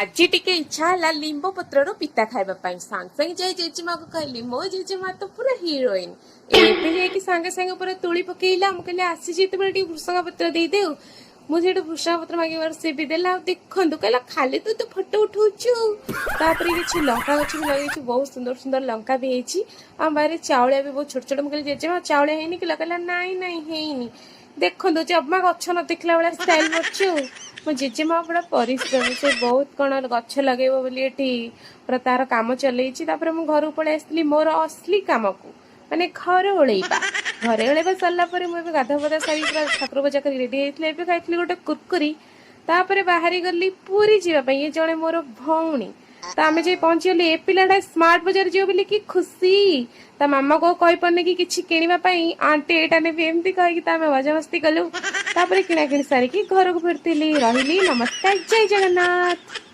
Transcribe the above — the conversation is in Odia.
ଆଜି ଟିକେ ଇଚ୍ଛା ହେଲା ଲିମ୍ବ ପତ୍ରର ପିତା ଖାଇବା ପାଇଁ। ସାଙ୍ଗେ ସାଙ୍ଗେ ଯାଇ ଜେଜେମାକୁ କହିଲି। ମୋ ଜେଜେମା ତ ପୁରା ହିରୋଇନ। ଏବେ ଯାଇକି ସାଙ୍ଗେ ସାଙ୍ଗେ ପୁରା ତୁଳି ପକେଇଲା। ମୁଁ କହିଲି, ଆସିଛି ଯେତେବେଳେ ଟିକେ ଭୃସଙ୍ଗ ପତ୍ର ଦେଇଦେଉ। ମୁଁ ସେଇଠୁ ଭୃସଙ୍ଗ ପତ୍ର ମାଗିବାରୁ ସେ ବି ଦେଲା। ଆଉ ଦେଖନ୍ତୁ, କହିଲା, ଖାଲି ତୁ ତ ଫଟୋ ଉଠଉଛୁ। ତାପରେ କିଛି ଲଙ୍କା ଗଛ ବି ଲଗେଇଛୁ, ବହୁତ ସୁନ୍ଦର ସୁନ୍ଦର ଲଙ୍କା ବି ହେଇଛି। ଆମ ବାରିରେ ଚାଉଳିଆ ବି ବହୁତ ଛୋଟ ଛୋଟ। ମୁଁ କହିଲି, ଜେଜେମା, ଚାଉଳିଆ ହେଇନି କି? କହିଲା, ନାଇଁ ନାଇଁ, ହେଇନି। ଦେଖନ୍ତୁ, ଜମା ଗଛ ନ ଦେଖିଲା ଭଳିଆ ଷ୍ଟାଇଲ ମାରୁଛି। ଆଉ ମୋ ଜେଜେମା ପୁରା ପରିଶ୍ରମୀ। ସେ ବହୁତ କଣ ଗଛ ଲଗେଇବ ବୋଲି ଏଠି ପୁରା ତାର କାମ ଚଲେଇଛି। ତାପରେ ମୁଁ ଘରକୁ ପଳେଇ ଆସିଥିଲି ମୋର ଅସଲି କାମକୁ, ମାନେ ଘର ଓଳେଇବା। ଘରେ ଓଳେଇବା ସରିଲା ପରେ ମୁଁ ଏବେ ଗାଧୁଆ ପାଧୁଆ ସାରିକି ପୁରା ଠାକୁର ପୂଜା କରି ରେଡି ହେଇଥିଲି। ଏବେ ଖାଇଥିଲି ଗୋଟେ କୁରକୁରି। ତାପରେ ବାହାରି ଗଲି ପୁରୀ ଯିବା ପାଇଁ। ଇଏ ଜଣେ ମୋର ଭଉଣୀ। ତ ଆମେ ଯାଇ ପହଞ୍ଚିଗଲି। ଏ ପିଲାଟା ସ୍ମାର୍ଟ ବଜାର ଯିବ ବୋଲି କି ଖୁସି, ତା ମାମାକୁ ଆଉ କହିପାରୁନି କି କିଛି କିଣିବା ପାଇଁ। ଆଣ୍ଟି, ଏଇଟା ନେବି, ଏମିତି କହିକି ତ ଆମେ ମଜାମସ୍ତି କଲୁ। ତାପରେ କିଣା କିଣି ସାରିକି ଘରକୁ ଫେରିଥିଲି। ରହିଲି, ନମସ୍କାର, ଜୟ ଜଗନ୍ନାଥ।